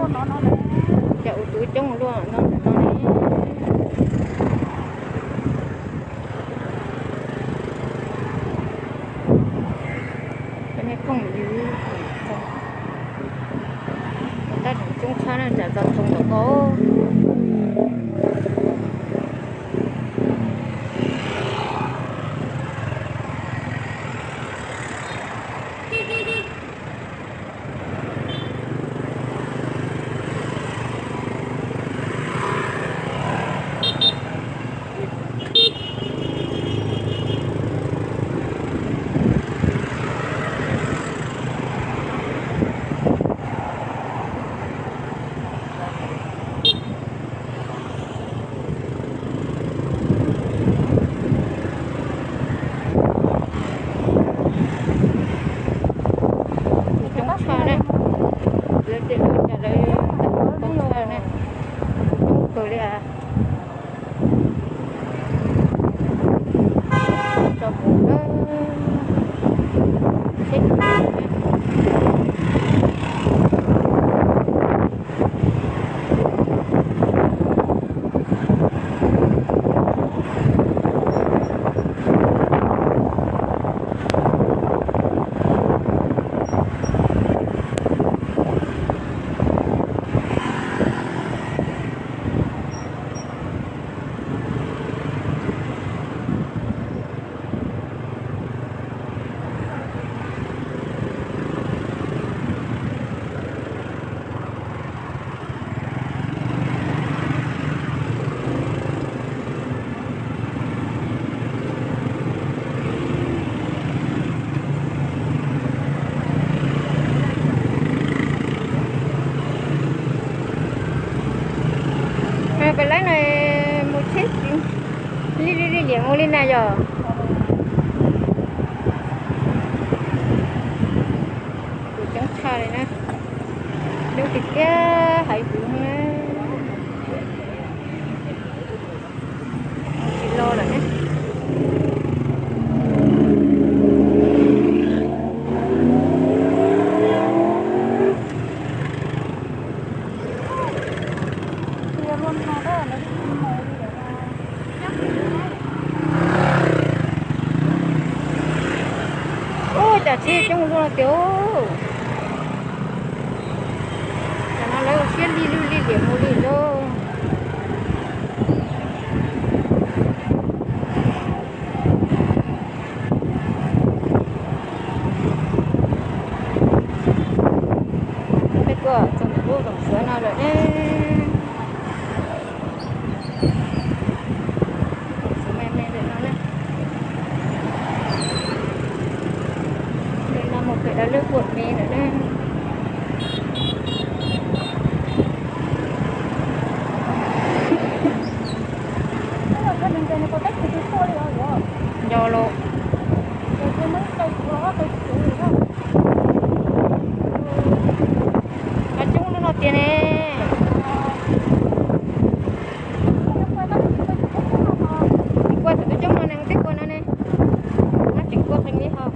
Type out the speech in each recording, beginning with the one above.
Cas ua tub coob luaj no no ne. Cov nej phooj ywg, tab tseem coob tshaj na, tsam txog txog ntawm ko. Coob tshaj na, lawv ces lawv cas lawv coob tshaj na, coob kawg li as. Peb laib no mus tsheb li li li liam mus li na yog. Kuv coob tshaj li na, coob tiag tiag hais kuv na. Tsis los lawm ne. Ub, cas tsheb coob luaj tiag. Tam no lawv ua siab li lwj li liam mus li lauj. Peb tuaj txog ntawm lub Zoom Suav no lawm ne. Zoom Suav me me ntawm no ne. Ntawm no mus pem lawv lub Puam Mes lawm ne. Yog los, coob no tiag ne. Kua txawm tub coob no ne, ua tib kua no ne. Nab tseem kua qees li hos.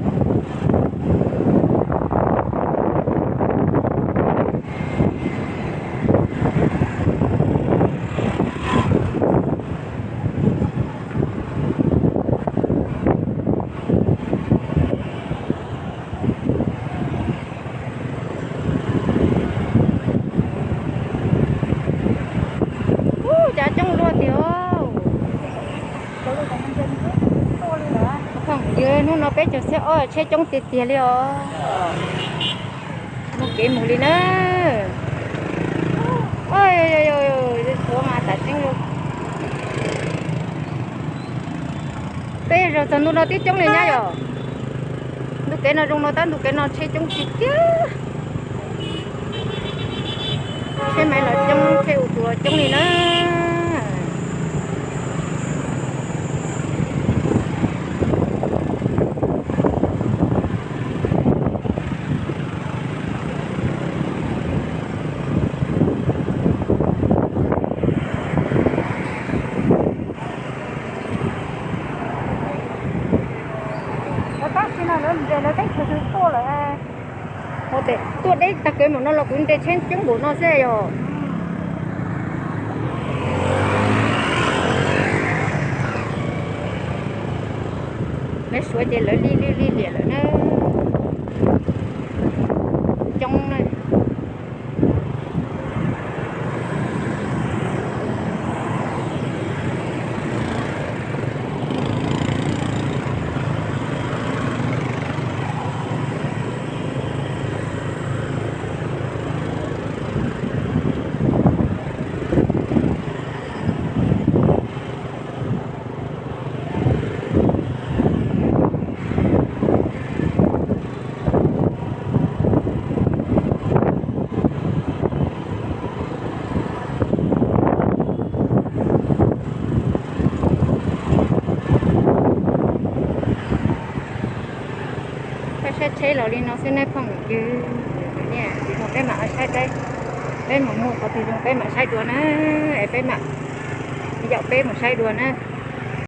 Ub, cas coob luaj tiag. Phooj ywg, hnub no peb caug xiab ob tsheb coob tiag tiag li os. Muaj kev mus li na. Ua mas tas tseeb li. Peb zaug txog ntu no twb coob li nyab yom. Ntu kev no zoo no tab ntu kev no tsheb coob tiag tiag. Tsheb Maiv los coob, tsheb Us Tus los coob li na. Tab sis no lawv nres lawv teb chaws twg tuaj lawm. Ua tes tuaj deb Tag kev mus no los kuv nres tsheb coob npaum no xwb yog. Mej Suav ces lawv lij lwj lij liam lawm na. Coob na. Peb saib tsheb los li no xwb nej phooj ywg. Tsis zoo peb mam saib, peb mus muaj qhov twg zoo peb mam saib dua na. Es peb mam yaum peb mus saib dua na.